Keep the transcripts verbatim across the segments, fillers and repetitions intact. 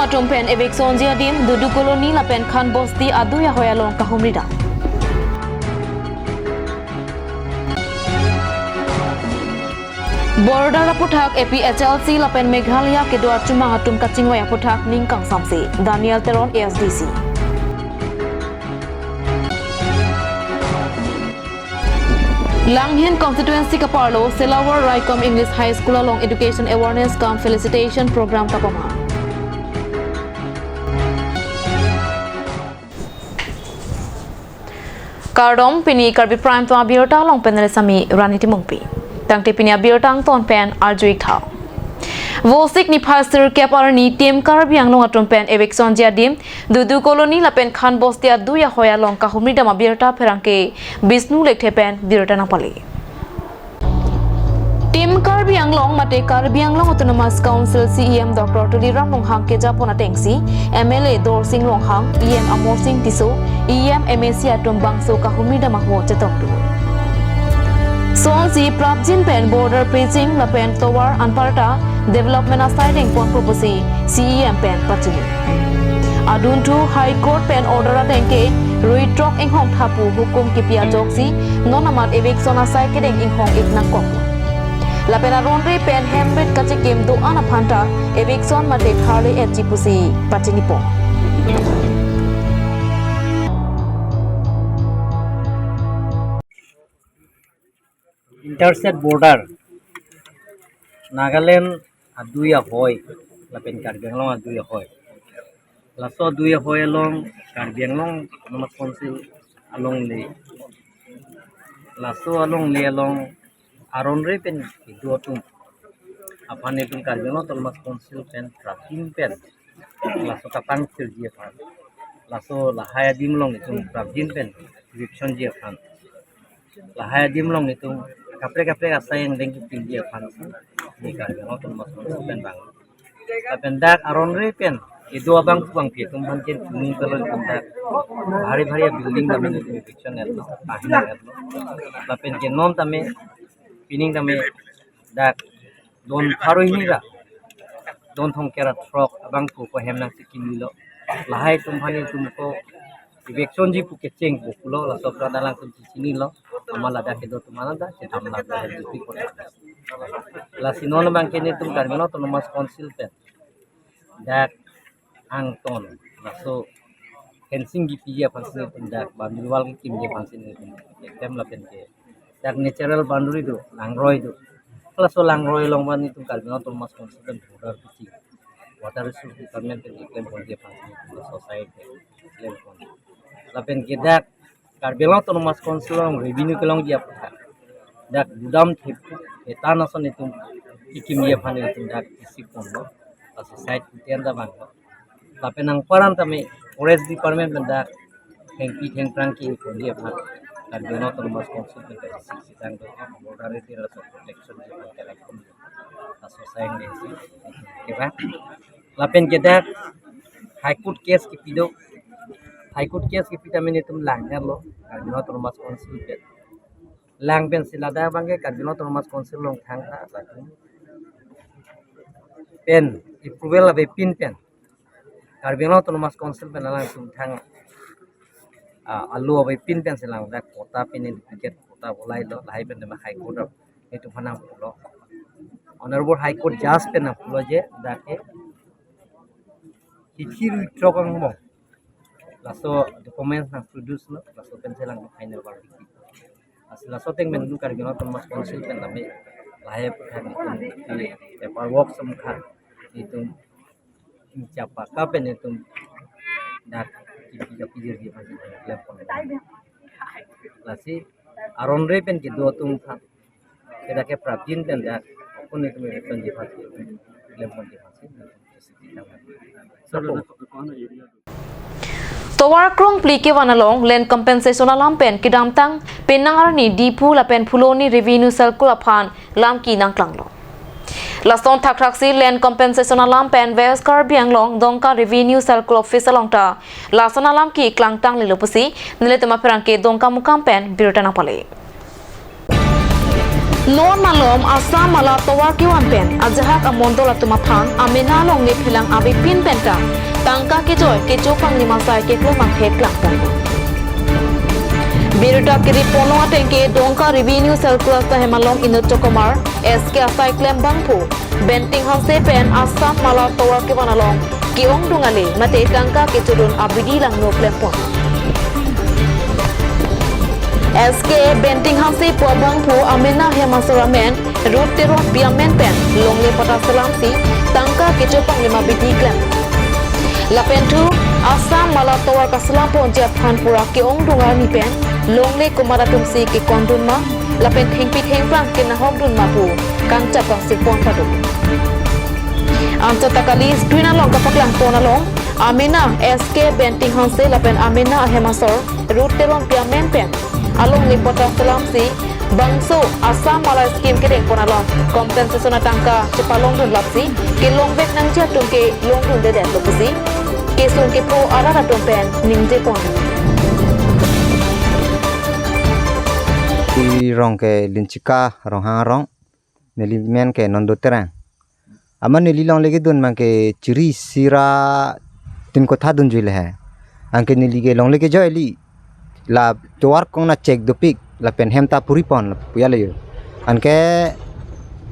Atum pen evictionji adim, Dudu Colony lapen Khan Bosti adui ahoi along kahumri dam. Border aphuthak A P H L C lapen Meghalaya kedo achumang atum kachingvai aphuthak ning kangsamse, Daniel Teron A S D C. Langhin constituency kaparlo Selawar Raikom English High School along education awareness cum felicitation program kapama. Kardom, pini Karbi Prime Time abirta along pen neli sami Rani Timungpi. Tangte pini abirta angton pen arju-ik tha. Vosik niphai sirkep arni Team Karbi Anglong atum pen evictionji adim, Dudu Colony lapen Khan Bosti adui ahoi along kahumri dam abirta pherangke Bishnu Lekthe pen birta nangpale. Team Karbi Anglong mate Karbi Anglong Autonomous Council C E M Doctor Tuliram Ronghang kejapon atengsi M L A Dorsing Ronghang, E M Amarsing Tisso, E M, M A C atum bangso kahumri dam ahut chetongdun. Sonsi prapjin pen border breaching lapen tovar anparta development asai dengponpo pusi C E M pen pachini. Adunthu High Court pen order ateng ke rui throk inghong tha pu hukum kipi ajoksi non amat eviction asai kedeng inghong-ik nangkok. Lapen aron-re pen hemrit kachikim do-an aphanta eviction mate tharle etji pusi pachinipo. Interstate border Nagaland adui ahoi lapen Karbi Anglong adui ahoi. Laso adui ahoi along Karbi Anglong Autonomous Council alongle. Laso alongle along aron-re pen kedo atum aphan itum Karbi Anglong Autonomous Council pen prapjin pen laso kapangthirji aphan, laso lahai adim along itum prapjin pen evictionji aphan, lahai adim along itum kaprek kaprek asai angdeng kipinji aphan si ne Karbi Anglong Autonomous Council pen bang. Lapen dak aron-re pen kedo abang pupang pi atum aphan ken kuning kalon itum dak bhari bhari building tame itum eviction etlo, ahin etlo. Lapen ke non tame pining tame dak don pharo hini ra don thomkep ra throk abangphu ko hem nangchekimlo. Lahai atum aphan itum ko evictionji pu kechengpo pulo, laso aprat alangtum chechinilo. Amat ladak kedo atum aphan dak kedam la dak duty ko. Lasi non abang ke netum Karbi Anglong Autonomous Council pen dak angton laso fencing kipiji aphan si netum dak boundary wall kekimji aphan si netum ekdam lapen ke dak natural boundary do, langroi do. Laso langroi along abang netum Karbi Anglong Autonomous Council pen border kisi, Water Resource Department pen keklem ponji aphan si netum laso side keklem pon. Lapen ke dak Karbi Anglong Autonomous Council along revenue kelongji aphuthak dak gudam thep etan ason itum kekimji aphan itum dak isi ponlo. Laso side kutian ta bang. Lapen anparta tame Forest Department pen dak thengpi thengphrang keponji aphan Karbi Anglong Autonomous Council pen dak isi sitang do, border area laso protection ji aphan kelak pon. Laso asai angdeng si keba. Lapen ke dak High Court case kipi do. High Court case kipi tame netum lang herlo Karbi Anglong Autonomous Council pen. Lang pensi ladak abang ke Karbi Anglong Autonomous Council along thangta latum pen approval avepin pen, Karbi Anglong Autonomous Council pen alangtum thang, ah, alo avepin pensi lang dak patta pen duplicate patta bolailo, lahai pen ma High Court netum aphan nangpulo. Honorable High Court Judge pen nangpulo je dak ke hithi rui throk angbong laso documents nangproducelo, laso pensi lang final verdict. Lasi laso ateng pen Karbi Anglong Autonomous Council pen tame lahai aphuthak itum paperwork sumkha itum chapaka pen itum dak kipi kapi jirji aphan itum klem pon. Lasi aron-re pen kedo atum aphan ke dak ke prapjin pen dak akun itum eviction ji aphan klem ponji aphan si. Tovar krongphli kevan along land compensation alam pen kedamtang penang arni Diphu lapen Phuloni Revenue Circle aphan lamki nangklanglo. Lason thakthak si land compensation alam pen West Karbi Anglong Dongka Revenue Circle Office along ta lason alamki klangtang lelo pusi nelitum apherangke Dongkamukam pen birta nangpale. Non malom Assam mala tovar kevan pen ajahak amondol atum aphan amena alongle phelang avepin penta tangka kejoi kechopanglim asai keklem angthek klangpon. Birta kiri pono atengke Dongka Revenue Circle ahem along inut chokomar S K asai klembangphu Benting Hanse pen Assam mala tovar kevan along ke-ongdung ale mate tangka kechodun abidi langno klempon. S K Benting Hanse pu abangphu amena hem asor amen Ruth Teronpi amen pen longle patta selamsi tangka kechopanglim abidi klem. Lapen thu Assam mala tovar kaselamponji aphan pura ke-ongdung arni pen longle komat atumsi kekondun ma lapen thengpi thengphrang kenahokdun ma pu kangchap kangsikpon padun. Anchot ta kali screen along kapaklangpon along amena S K Benting Hanse lapen amena ahem asor Ruth Teronpi amen pen alongle patta selamsi bangso Assam mala scheme kedengpon along compensation atangka chepalongdun lapsi kelongvek nangji atum kelongdundedetlo pusi kesung kepho arat atum pen ningjepon. Neli rong ke Linchika Ronghang arong, neli men ke Nondo Terang. Amat neli longle kedun abangke chiri sira tin kotha dunjui le he. Anke neli ke longle kejoi kali. La tovar kong na chek dopik lapen hem ta puripon la puya le yo. Anke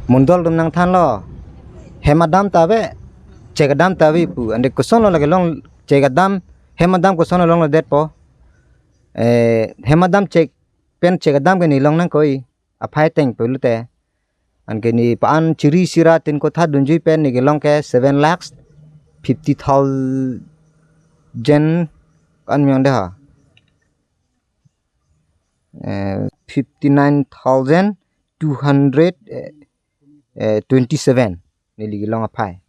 mondol atum nangthanlo. Hem adam ta ave, chek adam ta ave pu. Ante kosonlo lake long chek adam, hem adam kosonlo longledetpo. Eh, hem adam chek pen chek adam ke neli long nangkoi. Aphai ateng pulote. Anke neli pa-an chiri sira tin kotha dunjui pen neli kelong ke seven lakhs fifty thousand ko-an miyong de ha. Eh, fifty nine thousand two hundred, eh, eh, twenty seven neli kelong aphai.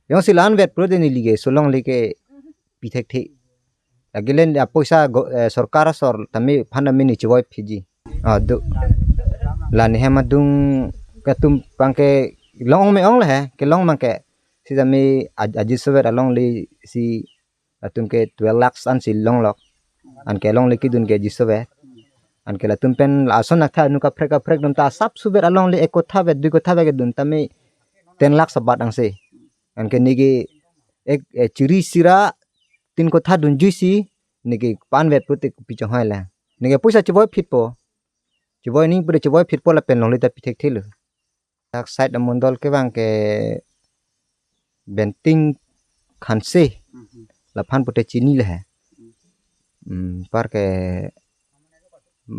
Jongsi la-an vet pulote neli ke so longle ke pi thekthe. Lake len apoisa go-, eh, sorkar asor tame aphan tame neli chevoi phitji. Ah, do. La ne hem adung atum abangke long me-ong le he, kelong abangke. Sitame aj-, aji sovet alongle si atum ke twelve lakhs ansi longlok. Anke longle kedun ke aji sovet. Anke latum pen la ason athak nu kaprek kaprek atum ta asap sovet alongle ek kotha vet dui kotha vet kedun tame ten lakhs abat angse. Anke neli ke ek, eh, chiri sira tin kotha dunjuisi neli ke pan vet pulote kopi chonghoi la. Neli ke poisa chevoi phitpo. Chevoi ning pulote chevoi phitpo lapen longle ta pi thekthelo. Dak side amondol ke abangke Benting Hanse. Mhm. Laphan pulote chini le he. Hmm, anparke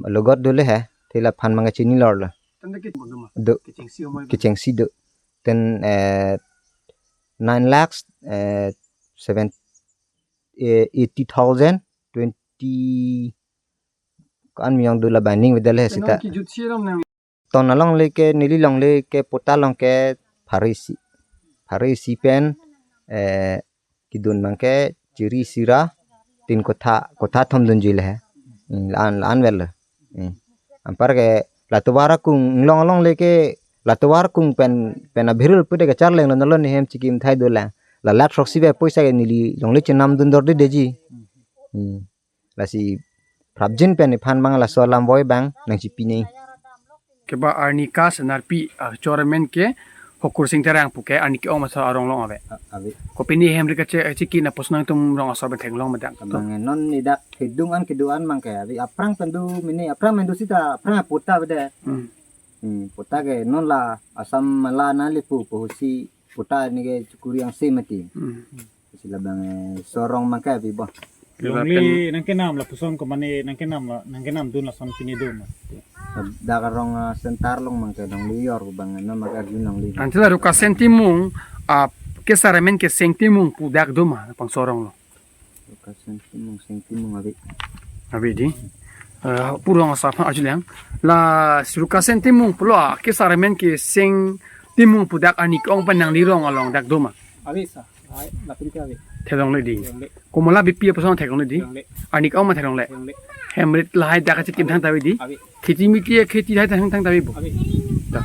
logot do le he. Te laphan abangke chinilor lo. Tanda ke mondoma. Do. Kechengsi omoi. Kechengsi do. Ten, eh, nine lakhs, eh, seven, eh, eighty thousand, twenty ko-an miyong do la binding vedal he sita. Nong kijut si rom nang. Ton alongle ke neli longle ke patta along ke pharo isi. Pharo isi pen, eh, kedun abangke chiri sira tin kotha, kotha thom dunjui le he. Hmm, la-an, la-an vet lo. Hmm. Anparke la tovar akung inglong alongle ke la tovar akung pen, pen abirul pulote kacharleng lo nalo ne hem chikim thai dolang. La lakh throksi vet poisa ke neli longle chenam dun dordedetji. Hmm. Lasi prapjin pen nephan abang laso alam voi abang nangchipi nang. Keba arni ka senarpi, ah, chormen ke Hokursing Terang pu ke arni ke-ong asor arong long ave. A-, ave. Kopine hem ri kache, eh, chiki na pusonang atum rong asor pen theklong medang. Abang non nedak kedung an kedung an abangke ave. Aphrang pen do mene aphrang pen do sita aphrang patta ave de. Hmm. Hmm, patta ke non la Assam mala na le pu pu si patta neli ke chukuri angse mati. Hmm. Si labang, eh, so arong abangke ave bo. Longle nangkenam lapuson ko mane nangkenam la, nangkenam dun lason pine dun. Dak arong, ah, center along abangke longle yor abang non abangke arju longle. Ante la Rukasen Timung, ah, kesar amen ke Seng Timung pu dak doma pang so arong lo. Rukasen Timung, Seng Timung ave. Ave di. Eh, purong asap ha ajulang. La Rukasen Timung pulo, ah, kesar amen ke Seng Timung pu dak arni ke-ong pen nangli rong along dak doma. Ave sa. Ai, lapen ke ave. Theklongle di. Theklongle. Komola B P F son theklongle di. Theklongle. Arni ke-ong ma theklongle. Theklongle. Hem rit lahai dak kachikim thangta ave di. Ave. Kheti miti kheti lahai thangta ave bo. Ave. Da.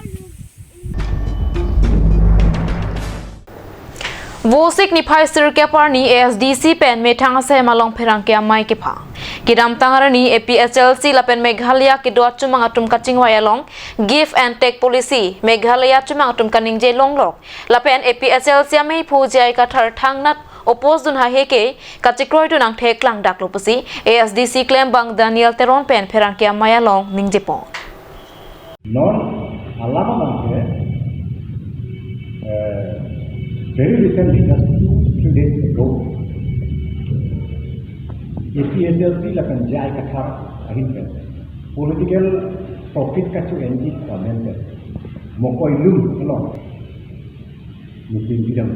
Vosik niphai sirkep arni A S D C pen methang asai malong pherangke amei kepha. Kedamtang arni A P H L C lapen Meghalaya kedo achomang atum kachingvai along give and take policy Meghalaya achomang atum kaningje longlok lapen A P H L C ameiphu J I Kathar thangnat oppose dun haihe ke kachekroi dun angthek klangdaklo pusi A S D C klembang Daniel Teron pen pherangke amei along ningjepon. Non alam abangke, eh, very recently, just two, three days ago, A P H L C lapen J I Kathar ahin pen political profit kacho-enji pu amen pen Mokoilum along meeting bidam.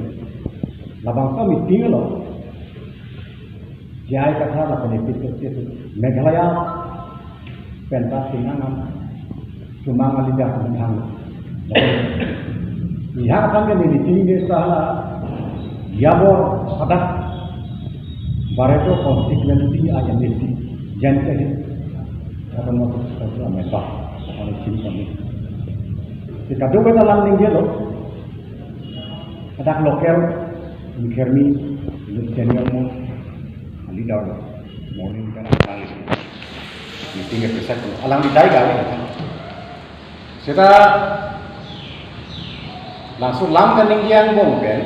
Labangso meeting along J I Kathar lapen A P H L C Meghalaya pen ta sinangan chomang a-leader kung thang. Isi aphan ke neli chinine sa hala Yabor hadak Barito constituency a M A C J N K Hill Autonomous Council a member. Aphan chini kami. Si kadokave ta alam ningjelo. Hadak local, ingkermi, inut senior mo, leader lo, morning kan alang isi meeting ke preside mo, alangli dai kali kan. Seta langsung lam kaningje angbong pen,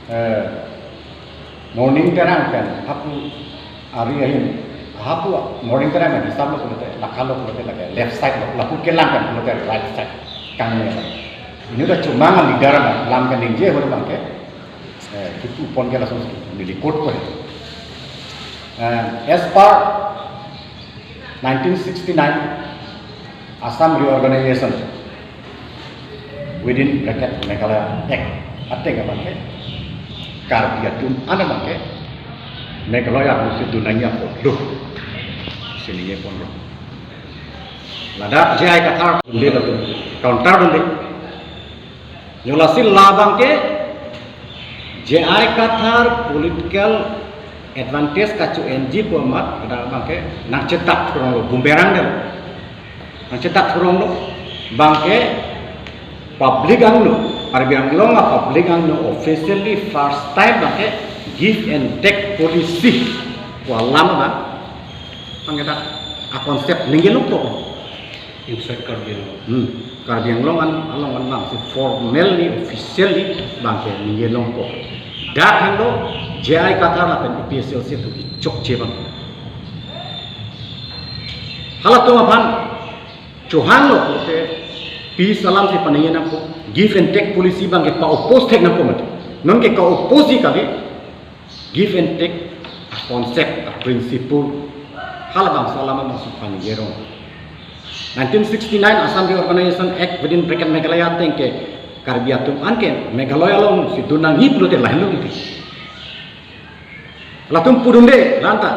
eh, Morning Terang pen hapu ari ahin, hapu Morning Terang pen hisap lo pulote, lakha lo pulote, lake left side lo, lapu kelang pen pulote right side kangni. Inut achomang a-leader pen lam kaningje ahut abangke, eh, kipupon ke langsung neli quote ko he. Eh, as per nineteen sixty-nine Assam Reorganization, within bracket Meghalaya Act ateng abangke, Karbi atum an abangke Meghalaya atum si dun nangji apotlo, si ningjeponlo. Ladak J I Kathar dunde latum counter dunde. Yo lasi labangke J I Kathar political advantage kacho-enji pu amat, ladak abangke nangchetap thuronglo, bumerang dam. Nangchetap thuronglo, abangke public angno, Karbi Anglong a-public angno officially first time abangke give and take policy pu alam abang, abangke dak a-concept ningje longpo. Inside Karbi Anglong. Hmm. Karbi Anglong an, along an abang si formally, officially abangke ningje longpo. Dak henlo J I Kathar lapen A P H L C atum kechokche abang. Halatum aphan chohanglo pulote peace alam si paningje nangpo, give and take policy abangke pa-oppose thek nangpo mati. Nonke ka-oppose kali. Give and take a-concept, a-principle, halabangso alam abang si paningje rong. Nineteen sixty-nine Assam Reorganization Act within bracket Meghalaya ateng ke Karbi atum an ke Meghalaya along si dun nangji pulote lahenlo mati. Latum pudunde la-anta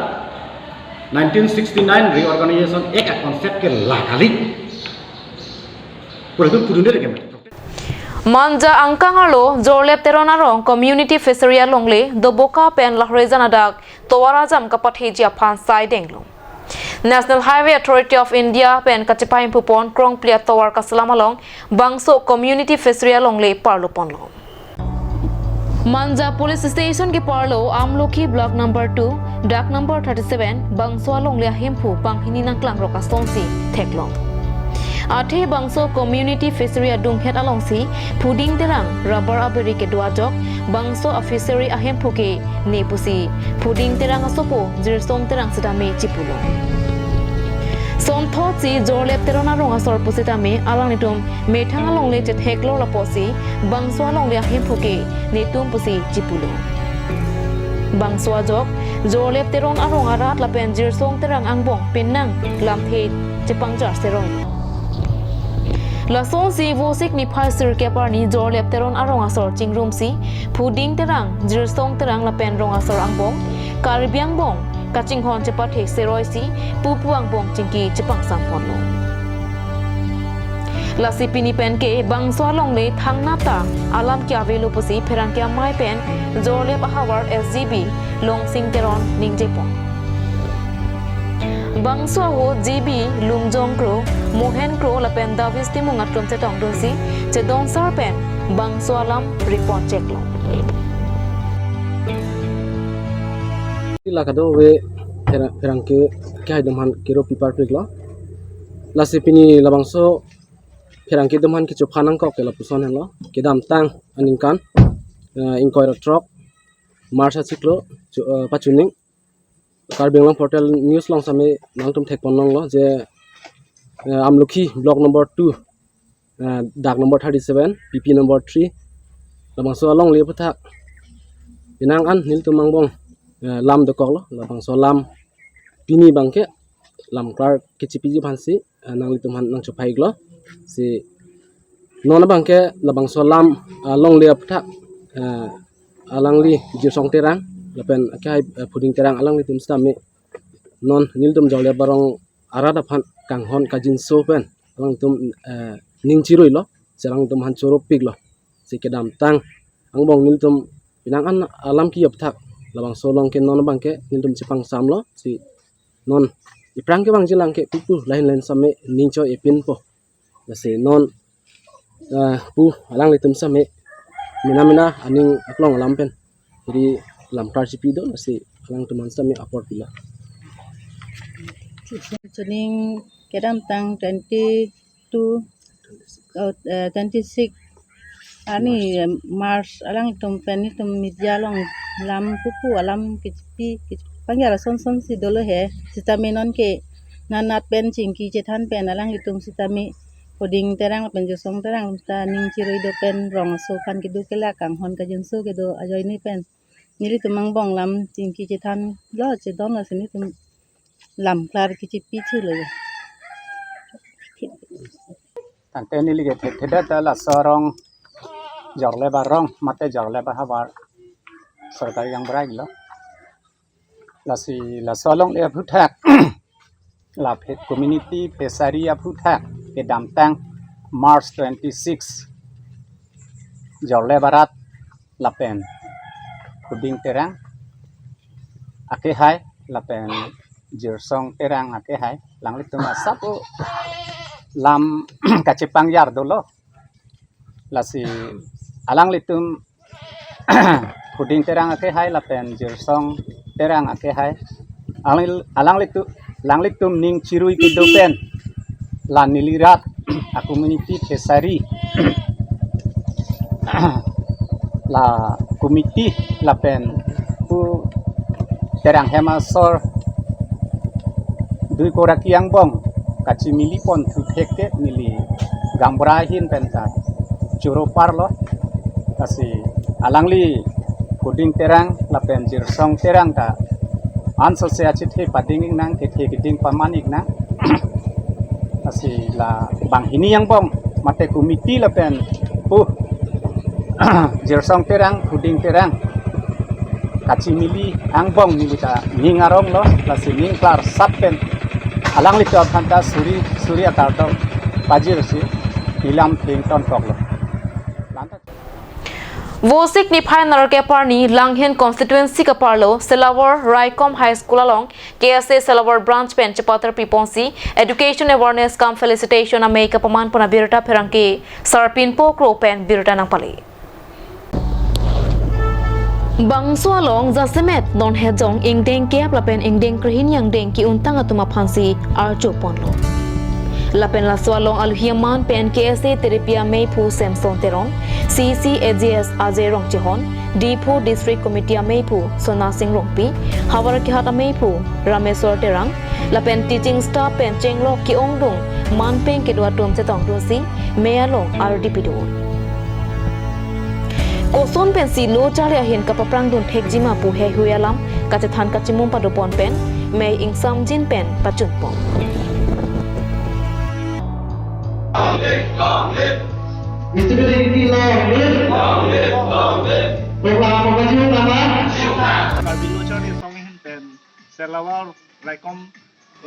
nineteen sixty-nine Reorganization Act a-concept ke la kali pu latum pudunde leke. Manja angkang arlo Jorlep Teron arong Community Fishery alongle Doboka pen Lahorijan adak tovar ajam kapatheji aphan saidenglo. National Highway Authority of India pen kachepahimpupon krongpli atovar kaselam along bangso Community Fishery alongle parloponlo. Manja Police Station keparlo Amlokhi Block number two, Dag number thirty-seven, bangso alongle ahemphu banghini nangklangrok asonsi theklong. Athe bangso Community Fishery adunghet alongsi Phuding Terang rubber abiri kedo ajok bangso a-fishery ahemphu kene pusi Phuding Terang asopo Jirsong Terang sitame chipulo. Sonthotsi Jorlep Teron arong asor pusitame alanglitum methang alongle chetheklor lapusi bangso alongle ahemphu ke netum pusi chipulo. Bangso ajok Jorlep Teron arong arat lapen Jirsong Terang angbong penang lamthe chepangjar seroi. Lasonsi Vosik niphai sirkep arni Jorlep Teron arong asor chingrumsi Phuding Terang, Jirsong Terang lapen rong asor angbong Karbi angbong kachinghon chepathe seroisi pupu angbong chingki chepangsamponlo. Lasi pini penke bangso alongle thangnat ta alam ke-avelo pusi pherangke amei pen Jorlep ahavar S G B Longsing Teron ningjepon. Bangso ahut G B Lumjong Kro, Mohen Kro lapen Davis Timung atum chetongdunsi chedongsar pen bangso alam report cheklo. La kadokave pherang, pherangke akehai atum aphan kero pipar piklo. Lasi pini labangso pherangke atum aphan kechophan nangkok ke lapuson henlo. Kedamtang aningkan, eh, ingkoi ra throk March achiklo, chu-, eh, pachuning Karbi Anglong Portal News along sitame nangtum thekpon longlo je, eh, Amlokhi Block number two, eh, dak number thirty-seven, P P number three, labangso alongle aphuthak penang an nelitum angbong, eh, lam dokoklo. Labangso lam pini abangke lam klar kechepiji aphansi, eh, nanglitum aphan nangchophai-iklo. Si non abangke labangso lam alongle aphuthak, eh, alangli Jirsong Terang lapen akehai, eh, Phuding Terang, alanglitum sitame non nelitum Jorlep arong arat aphan kanghon kajinso pen alangtum, eh, ning chiruilo, si alangtum aphan choro piklo. Si kedamtang angbong nelitum penang an alam ki-ap thak, labangso along ke non abangke nelitum chepangsamlo. Si non iphrang kevangji lang ke pupu lahin lahin sitame ning cho-e pinpo. Lasi non, eh, pu alanglitum sitame mena mena aning aklong alam pen ri lam klar chepi do, lasi alangtum aphan sitame apor pilo. Chuning kedamtang twenty-two, oh, eh, twenty-six arni, eh, March alangtum pen nelitum media along lam pupu alam kechepi, kechepi pangjar ason son si dolo he. Sitame non ke nanat pen chingki chethan pen alanglitum sitame Phuding Terang pen Jirsong Terang ta ning chirui do pen rong aso aphan kedo kelak, kanghon kajinso kedo ajoine pen nelitum angbong lam chingki chethanlo, chedonlo, si nelitum lam klar kechepi thulo. Tangte neli ke thekthedet ta laso arong Jorlep arong mate Jorlep ahavar sorkari gaonbura iklo. Lasi laso alongle aphuthak la phe-, community fishery aphuthak kedamtang March twenty-six Jorlep arat lapen Phuding Terang akehai lapen Jirsong Terang akehai, alanglitum asap lam kachepangjar dolo. Lasi alanglitum Phuding Terang akehai lapen Jirsong Terang akehai, alang-, alanglitum, alanglitum ning chirui kedo pen la neli rat a community fishery la committee lapen pu Terang hem asor dui koraki angbong kachimili pon thu thek ke neli gaonbura ahin pen ta choro parlo. Lasi alangli Phuding Terang lapen Jirsong Terang ta ansose achethe pading iknang, kethe keding paman iknang. Lasi la banghini angbong mate committee lapen pu Jirsong Terang, Phuding Terang kachimili angbong neli ta ning aronglo, lasi ning klarsap pen alanglitum aphan ta suri suri akardom pajirsi neli lam thengtonkoklo. Vosik niphai nerkep arni Langhin constituency kaparlo Selawar Raikom High School along K S A Selawar branch pen chepatar piponsi education awareness cum felicitation amei kapaman pon abirta pherangke Sarpinpo Kro pen birta nangpale. Bangso along jasemet non hejong ingdeng kep lapen ingdeng krehin angdeng ki-untang atum aphansi archo ponlo. Lapen laso along alohi aman pen K S A Terepi ameiphu Samson Teron, C C A G S Ajay Rongchehon, Diphu District Committee ameiphu Sona Sing Rongpi, Howraghat ameiphu Rameswar Terang, lapen teaching staff pen chenglok ke-ongdung manpeng kedo atum chetongdunsi mei along ardi pidun. Koson pensi lo charli ahin kapaprangdun thekjima pu heihui alam kachethan kachimum padopon pen mei ingsamjin pen pachunpon. Mister Bidin ki long live. Long live, long live. Program apa sih nama? Karbi Lo Charli Asong ahin pen Selawar Raikom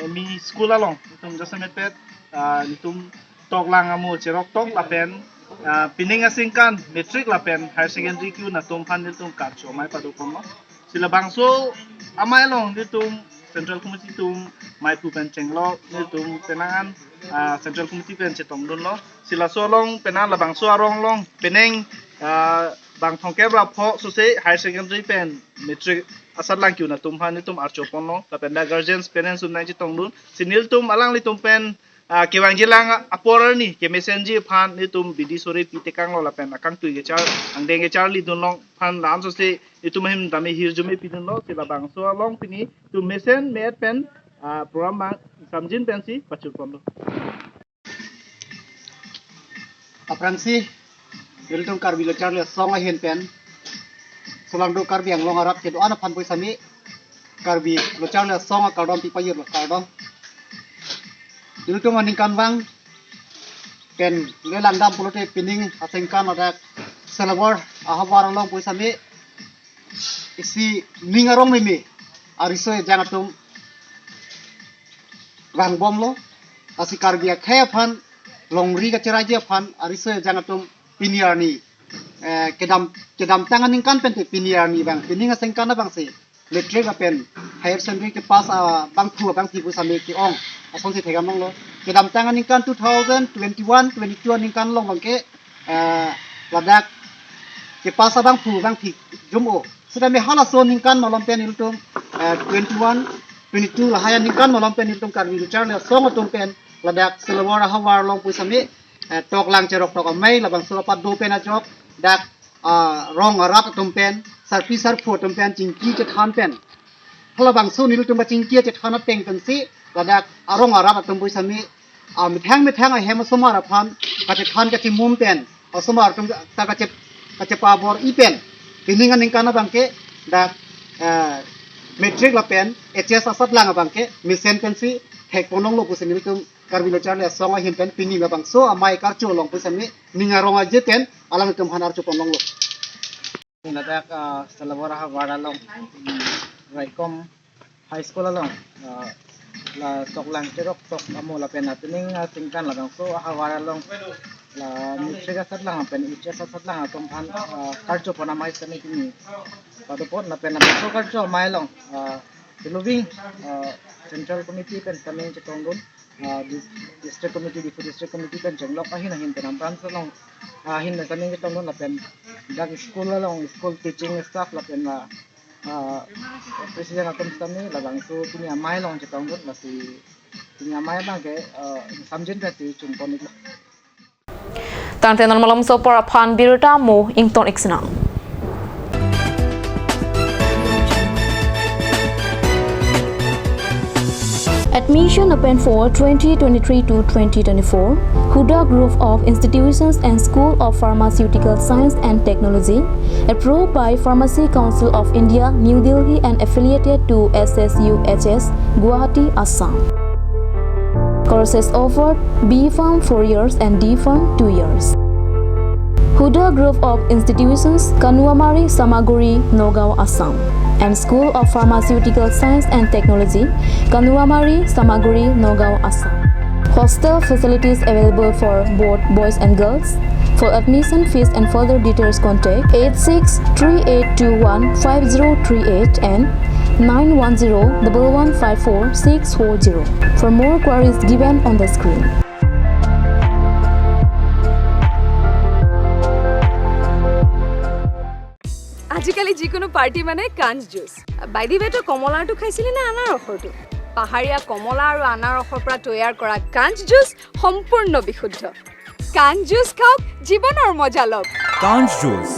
M E school along nelitum jasemet pet, ah, nelitum toklang amo cheroktok lapen, ah, pining aningkan matric lapen higher secondary ke-un atum aphan nelitum karcho amei padoponlo. Si labangso amei along nelitum Central Committee atum meiphu pen chenglok, nelitum penang an, ah, Central Committee pen chetongdunlo. Si laso along penang labangso arong along penang, ah, bang thomkep ra pho sose higher secondary pen matric asatlang ke-un atum aphan nelitum archo ponlo, lapen dak guardians, parents atum nangchetongdun, si nelitum alanglitum pen, ah, kevangjilang apor arni kemesenji aphan nelitum bidi sore pitekanglo, lapen akangtui kechar, angdeng kecharlidun along aphan la-an sose nelitum ahin tame hirjume pidunlo, si labangso along pini nelitum mesen me-et pen, ah, program abang samjin pensi pachun ponlo. Aphrangsi, nelitum Karbi Lo Charli Asong ahin pen, solangdo Karbi Anglong arat kedo-an aphan pu sami, Karbi Lo Charli Asong akardom pipajirlo, kardom. Nelitum aningkanvang pen le langdam pulote pining aningkan ladak Selawar ahavar along pu sami, isi ning arong meme ariso ejang atum vangbomlo. Lasi Karbi akhei aphan, longri kacheraiji aphan ariso ejang atum pini arni, eh, kedam, kedamtang aningkan pente pini arni abang, pining aningkan abangsi matric lapen higher secondary kepass abangphu abangphi pu sami ke-ong asonsi thekdam longlo. Kedamtang aningkan two thousand twenty-one twenty-two aningkan along abangke, eh, ladak kepass abangphu abangphi jum-o. Sitame halaso aningkan malom pen nelitum, eh, twenty-one twenty-two lahai aningkan malom pen nelitum Karbi Lo Charli Asong atum pen ladak Selawar ahavar along pu sami, eh, toklang cherok tok amei labangso apado pen ajok dak, ah, rong arat atum pen, sarpi sarpo atum pen chingki chethan pen, halabangso nelitum kachingki chethan ateng pensi ladak arong arat atum pu sami, ah, methang methang ahem asomar aphan kachethan kachimum pen, asomar atum ta kache, kachepabor-i pen, pining aningkan abangke dak, eh, matric lapen H S asatlang abangke mesen pensi thek pon longlo pusi nelitum Karbi Lo Charli Asong ahin pen pini labangso amei karcho along pu sami ning arong aje pen alangtum aphan archo pon longlo. Ladak, ah, Selawar ahavar along, mm, Raikom High School along, ah, la toklang cherok tok amo lapen pining aningkan labangso ahavar along la matric asatlang lapen H S asatlang atum aphan, ah, karcho pon amei sami pini padopon lapen labangso karcho amei along, ah, Siluving, ah, Central Committee pen sami chetongdun, ah, dis-, District Committee, Diphu District Committee pen chenglok ahin ahin pen branch along, ah, ahin pen sami chetongdun lapen dak school along, school teaching staff lapen, ah, ah, president atum sami labangso pini amei along chetongdun, lasi pini amei abangke, ah, samjin pensi chun pon-iklo. Tangte non malomso apor aphan birta mo ington-ik sinang. Admission open for twenty twenty-three to twenty twenty-four. Huda Group of Institutions and School of Pharmaceutical Science and Technology, approved by Pharmacy Council of India, New Delhi, and affiliated to S S U H S, Guwahati, Assam. Courses offered: B Pharm four years and D Pharm two years. Huda Group of Institutions, Kanuamari, Samaguri, Nagaon, Assam, and School of Pharmaceutical Science and Technology, Kanuamari, Samaguri, Nagaon, Assam. Hostel facilities available for both boys and girls. For admission fees and further details, contact eight six three eight two one five zero three eight and nine one zero double one five four six four zero. For more queries, given on the screen. আজিকালি যিকোনো পাৰ্টি মানে কাঞ্চ juice. By the way, তই কমলাৰটো খাইছিলি নে আনাৰসৰটো? পাহাৰীয়া কমলা আৰু আনাৰসৰ পৰা তৈয়াৰ কৰা কাঞ্চ জুচ সম্পূৰ্ণ বিশুদ্ধ। কাঞ্চ জুচ খাওক, জীৱনৰ মজা লওক। Kanch Juice.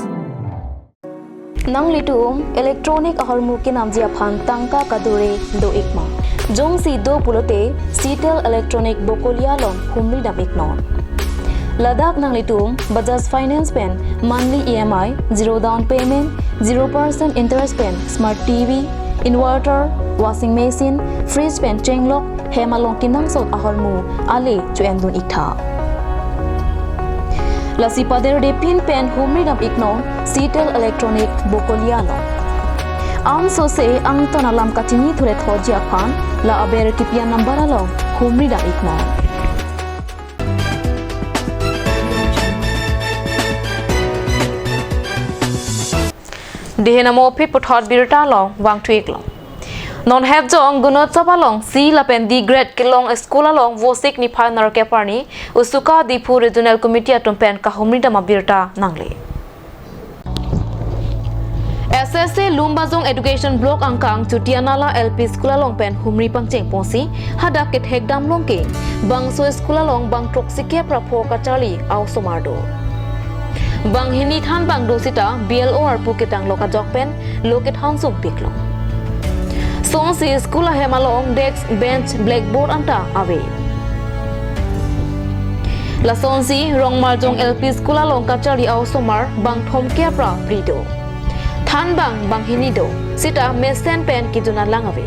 Nanglitum electronic ahormu kenamji aphan tangka kadure do-ik ma? Jongsi do pulote Citel Electronic Bokolia along humri dam-iknon. Ladak nanglitum Bajaj Finance pen monthly E M I, zero down payment, zero percent interest pen smart T V, inverter, washing machine, fridge pen chenglok hem along kenangsot ahormu ale cho-en dun-iktha. Lasi paderde pin pen humri dam-iknon Citel Electronic Bokolia along. Ansose angton alam kachini thule thoji aphan la aber kepi-an number along humri dam-iknon. Dehin amo aphi puthot birta along vangthu-iklo. Non Hepjong Gunotsav along C lapen D grade kelong school along Vosik niphai nerkep arni USUKA Diphu Regional Committee atum pen kahumri dam abirta nangle. Sese Lumbajong Education Block angkang Chutianala L P School along pen humri pangcheng ponsi hadak kethek damlong ke bangso school along bang throksi kep ra pho kacharli a-osomar do. Bang hini thanbang do sita B L O arpu ketang lok ajok pen lo kethan sungpiklo. Sonsi school ahem along desk, bench, blackboard anta ave. Lasonsi Rongmarjong L P School along kacharli a-osomar bang thom kep ra phli do. Thanbang bang hini do, sita mesen pen kijunan lang ave.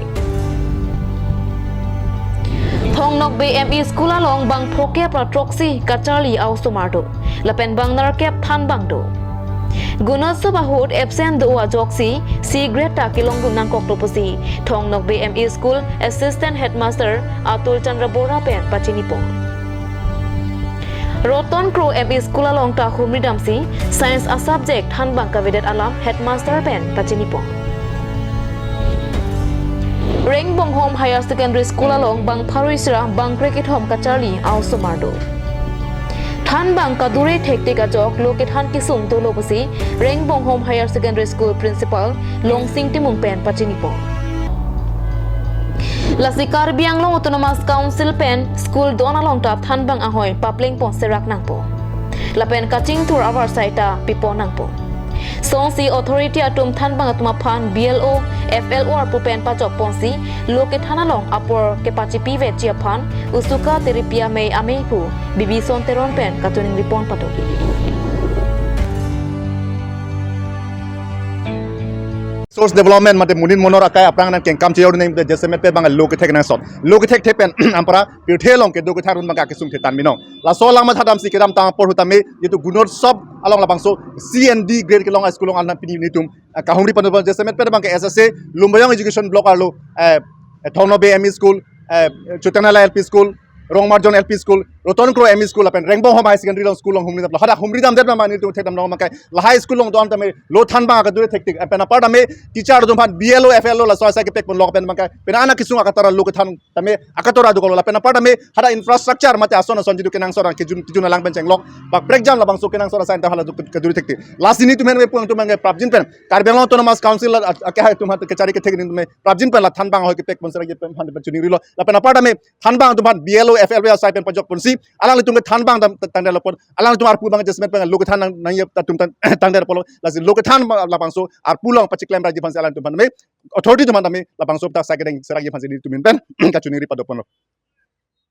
Thongnokbe M E School along bang pho kep ra throksi kacharli a-osomar do. Lapen bang nerkep thanbang do. Gunotsav ahut absent do ajoksi C grade ta kelongdun nangkoklo pusi Thongnokbe M E School Assistant Headmaster Atul Chandra Bora pen pachini pon. Roton Kro M E School along ta humri damsi Science a-subject thanbang kavedet alam Headmaster pen pachini pon. Rengbonghom Higher Secondary School along bang pharo isi ra bang krekethom kacharli a-osomar do. Thanbang kadure thektik ajok lo kethan kesung dolo pusi Rengbonghom Higher Secondary School Principal Longsing Timung pen pachini pon. Lasi Karbi Anglong Autonomous Council pen school do-an along ta thanbang ahoi papleng pon serak nangpo. Lapen kachingthur avarsai ta pipon nangpo. Sonsi authority atum thanbang atum aphan B L O, F L O arpu pen pachok ponsi lo kethan along apor kepachipi veji aphan usuka teripi amei amei pu Bibison Teron pen kachiningri pon pado. Source development mate munin monor akai aphrang nangkengkam cheyur ning jasemet pe bang lo kethek nangsot. Lo kethek thek pen ampara pirthe along kedo kethan run bang kesung thetan binong. Laso alam mathadamsi kedamtang apor ahut tame jitu Gunotsav along labangso C and D grade kelong a-school along anna pini nitum ah, kahumri panu jasemet pen bang ke S S A Lumbajong Education Block arlo eh, eh, Thongnokbe M E School, eh, Chutianala L P School, Rongmarjong L P School, Roton Kro M E School, lapen Rengbonghom High Secondary along school along humri damlo. Hadak humri damdet ma nitum thekdam long makai. Lahai school along do-an tame lo thanbang kadure thektik. Eh, pen apar tame teacher atum aphan B L O, F L O laso asai kepek pon lok pen makai. Pen ana kesung akatora lo kethan tame akatora do kolo lapen apar tame hadak infrastructure mate ason ason jitu kenangsot an kejun kejun alang pen chenglok bak prekjam labangso kenangsot asai ta hala kadure thektik. Lasi nitum ahin me puang atum bang ke prapjin pen Karbi Anglong Autonomous Council la, ak-, akhai atum aphan kachari kethek nitum me prapjin pen la thanbang ahoi kepek pon serak pen aphan pen chiningrilo. Lapen apar tame thanbang atum aphan B L O, F L O asai pen pajok ponsi alanglitum ke thanbang dam tangdet lo pon. Alangtum arpu bang jasemet pen lo kethan nang nang yap atum tang tangdet lo pon. Lasi lo kethan labangso arpu along pachiklem raji aphansi alangtum aphan me authority atum aphan tame labangso ta sai kedeng serak aphansi nitum ahin pen kachiningri pado ponlo.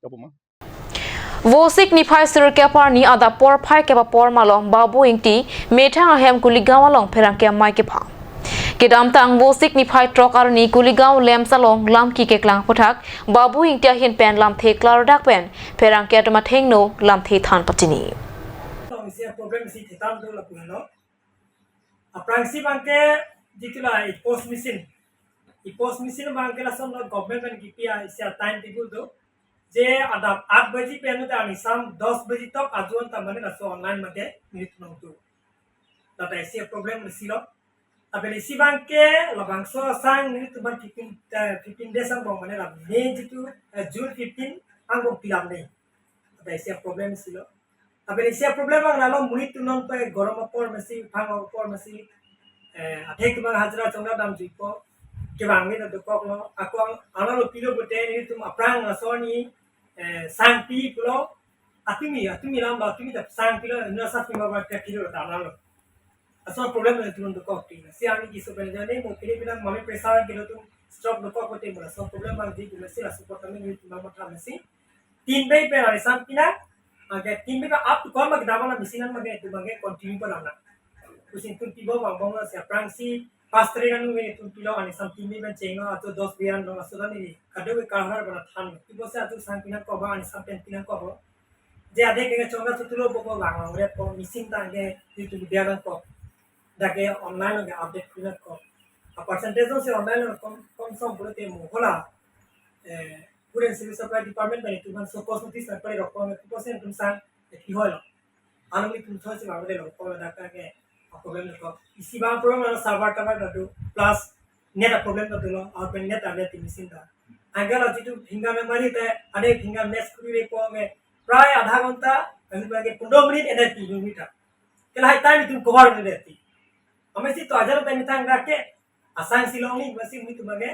Kapu ma. Vosik niphai sirkep arni adap porphai kep apor malom Babu Ingti methang ahem Kuligaon along pherangke amei kepha. Kedamtang Vosik niphai throk arni Kuligaon LAMPS along lam keklang aphuthak Babu Ingti ahin pen lamthe klardak pen pherangke atum athengno lamthe than pachini. Isi problem isi thetan do lapu henlo. Aphrangsi bang ke jitu la e-POS machine. E-POS machine bang ke lason lo government pen kipi a isi a time table do. Je adap aat baji pen ta arni sam dos baji tok ajoine ta mane laso online mate nelitum nangtu. Tata isi problem isi lo. Tapi isi bang ke labangso asang nelitum aphan fifteen, eh, fifteen days angbong mane la May jitu, eh, June fifteen angbong pilam ni. Tata isi problem isi lo. Tapi isi problem bang lalo monit atum nonpe gorom apor masi, phang apor masi, eh, athek atum hajira chongda damjuipo, kevang ni dokoklo, ako ang, ang lalo pilo pute nelitum aphrang laso ni, eh, sangpi pulo, atumi, atumi lam ba, atumi ta sangpilo, na sa pima ba ke pilo ta lalo. Laso problem nelitum dokok ti. Si ang ni kiso pen jane mo kini bilang mami pressure kilo atum stroke dokok pute mo laso problem bang di guna si laso problem nelitum matha masi. Tin bai pen arni sam pinang, anke tin bai pen up to koma kedam la machine an mage tu mage continue pa lana. Pusi itum pibo bang bang la si aphrangsi pas tarik an mage itum pilo arni sam tin bai pen chenglo ato dos bai an lo laso dan ni kado ke kahar bana than. Pibo si ato sam pinang ko ba arni sam pen pinang ko ho. Je ade ke chongda tutulo bo ko bang bang rep ko machine ta ke YouTube dia lang ko. Dak ke online ke update kuna ko. A percentage si online kom kom som pura te mo hola. Eh, Food and Civil Supply Department pen itum aphan show cause notice nangpale rokpon, itum aphan itum sang, eh, ki hoi lo. Along itum thoi si bang le lo, ko dak ke, a problem lo ko. Isi bang problem lo server tower lo do, plus net a problem lo do lo, aur pen net a net machine ta. Anke lo jitu finger memory ta, ane finger match kuri le ko me, prai adha ghonta, kami bang ke pondro minute ene ti minute ta. Ke lahai time itum cover ne ti. Amatsi to ajat ta methang dak ke asang si longji, amatsi nelitum abang ke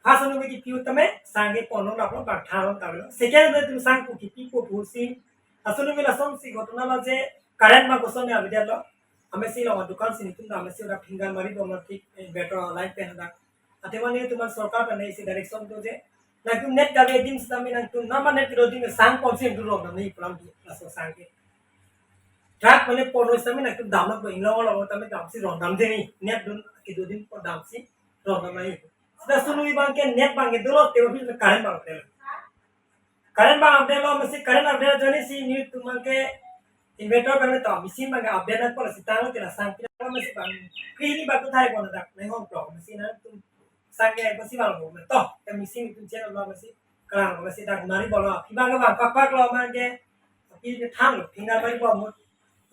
first anut ke kipi ut tame sang ke ponlong laplo bang than long tame lo. Second anut nelitum sang pu kipi po pusi ason nelitum lason si ghotona lo je current ma koson ne avedetlo. Amatsi along adukan si nelitum ta amatsi dak finger mari bom lo tik inverter line pen dak. Athema nelitum sorkar pen isi direction do je nangtum net kave adim sitame nangtum nama net kedo adim sang ponsi nangtum rong damji pu alam di laso sang ke. Truck mane ponlo sitame nangtum damlo bo inglong lo tame damsi rong damde ni. Net dun kedo adim pon damsi rong damji. Sita ason nelitum abang ke net abang ke dolo, tebonsi current abang dolo. Current abang update lo, amatsi current update ajoine si nelitum abang ke inverter abang to machine abang ke update nangpo, lasi tanglo tila sang pina amatsi abang kri ni bak tu thai pon dak nang hong pro amatsi nangtum sang ke amatsi abang lo to ke machine nelitum channel lo amatsi kalang amatsi dak mari bom lo, aphi abang ke abang pak pak lo abang ke, aphi ke than lo, finger mari bom mo.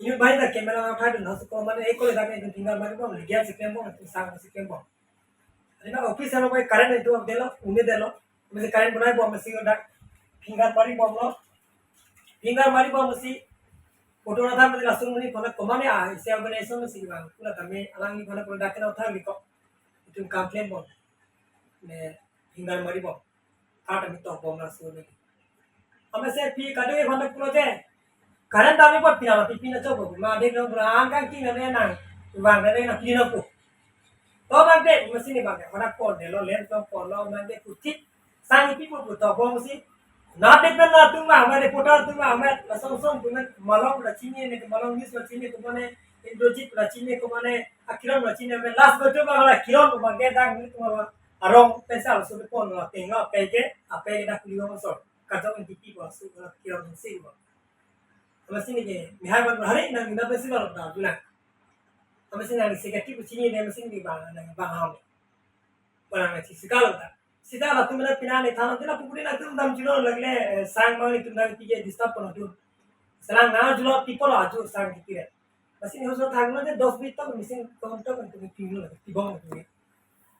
Ini bai dak camera nang thai dun hasu ko mane ekole dak nelitum finger mari bom, ligian si klem bom, nelitum sang si klem bom. Athema office along bai current nelitum update lo, une detlo. Amatsi current bonai bom amatsi dak finger mari bom lo. Finger mari bom amatsi photo na tham amatsi lason nelitum phone komane a isi organization amatsi bang pura tame alangli phone pura dak ke na tham liko. Nelitum complain bom. Ne finger mari bom. Kat ami tok bom laso ne. Amatsi phi kado e phone pulo je. Current dam apot pina la pipin acho bo ma de no bra ang kang ting na nang. Bang na na pina po. To abang ke amatsi ne abang ke pada pon de lo, len to pon lo abang ke puthit. Sang ipi pu pu to bom si. Na de pen latum abang, ma reporter latum abang, ma lason son tu na Malong la chini ne, Malong News la chini, tu mane Indrajit la chini, tu mane Akiron la chini, abang last betul abang la Kiron abang ke dak ni tu abang arong pensa laso de pon la teng la pe ke, ape ke dak kuli bom so. Kajok N D P bom so la Kiron si bom. Amatsi ne ke mihai ban hari nang na pensi bang da duna. Amatsi nang secretary pu chini ne amatsi ne bang nang bang ham. Bang nang si sikal ta. Sita latum na pina ne than na pupuri nangtum dam chulo lagle, eh, sang abang nelitum nang pige disturb pon atum. Selang na chulo people ajo sang kipi re. Amatsi ne hoso thang na de dos minute tok machine tom tok nelitum pilo, pibom nelitum.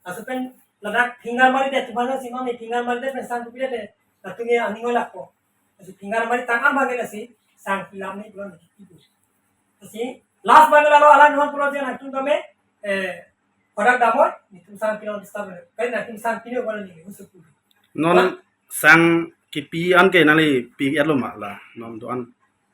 Laso pen ladak finger mari det tu bana si mane finger mari det pen sang kipi re de. Latum ye ani ngolak ko. Lasi finger mari tang abang ke lasi sang pilam ni pulo ni kipu. Lasi last abang ke lalo alang non pulo je nangtum tame, eh, kodak damoi, nelitum sang pilam disturb. Kai nangtum sang pilo pulo ni husu pu. Non Lah? Sang kipi an ke nangli pi-et lo ma la non do an.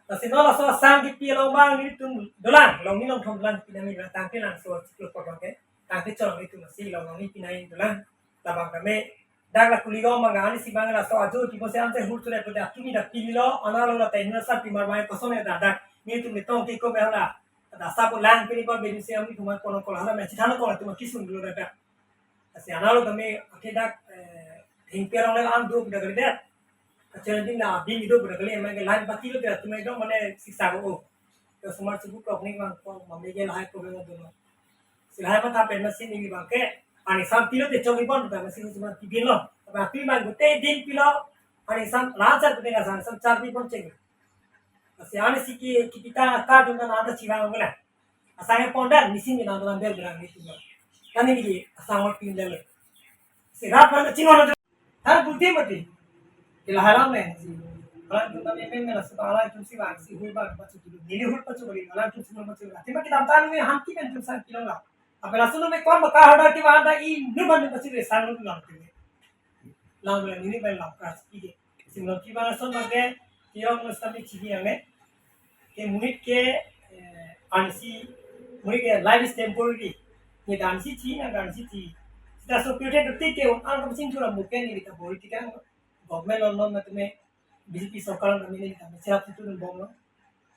Lasi non laso sang kipi along abang nelitum dolang, long ni long thom dolang, pinami dolang, tangte langso chiklo kodak ke. Tangte chong nelitum lasi long long ni pinai dolang. Labang kami dak la kuli bom abang ani si abang laso ajo kipu se anse hur ture pu dak tumi dak pilo, ana lo la teng na sa pimar mai koson ya dak dak. Nelitum ni tong ke ko me la. Dak sa pu lang pini pa bedi se ami tumar kono kola hala me chithano kola tumar kisung dulu dak dak. Lasi ana lo kami ake dak, eh, thengpi arong le lang do dak dak. Kacang din na bin do dak le mai ke line pati lo dak tumai dong mane siksa ko. Ke sumar subu klok ni abang ko mame ke lahai problem do. Si lahai matha pen amatsi ne abang ke. Ani sang pilo te chok ibon ta amatsi sumar pibin lo. Tapi abang gute din pilo. Ani sang lancar gute ka sang sang char pibon chek. Lasi ani si ki, kipi ta ka dun na ada chira ngela. Asang pon dan machine ni nang nang bel berang ni tu. Kani ni asang pin dan. Si rat pan chino na. Har buti mati. Ila haram ne si. Haram tu kami men men la sudah haram tu si bang si hul bang pasu tu. Neli hul pasu bali haram tu si hul pasu. Tima kita tan ni ham ki men tu sang kilo la. Apa langsung me kon baka hada ti wada i nu ban pasu le sang lu lang tu. Lang le neli ban lang pras ki de. Simlong ki bang son bang ke, ki ong mas kami chini ange. Ke monit ke, eh, ansi, monit ke life is temporary. Ye dan si chi, na dan si chi. Sita so pute do tik ke un ang kam sing tura muke ni ta bol tik ang. Government lo non matume B J P sorkar lo ni ta me serap situ dun bom lo.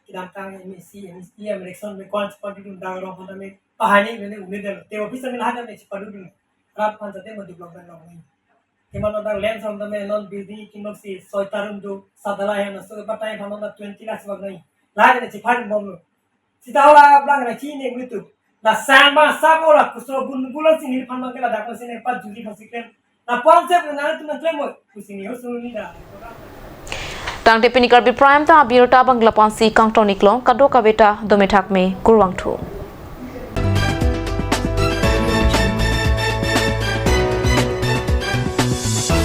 Kedamtang M A C, M A C, election me kwan chepadu dun dang rong kota me pahani me ne umid dun. Te office me lahan me chepadu dun. Rap pan sate mo development lo ni. Kemano dak land som tame non building kimon si soi tarum do sadala ya na so batai phamon dak twenty lakhs bang nai. Lagi na chiphan bom lo. Sita hala blang na chini gitu. Na sama sama la kusro bun bulan sini phamon ke ladak sini pat juli pasi klem. Na pon se na tu na klem mo. Kusini ho sunu ni da. Tangte pini Karbi Prime Time abirta bang lapu-an si kangton iklo, kadokave ta dome thakme, kurvangthu.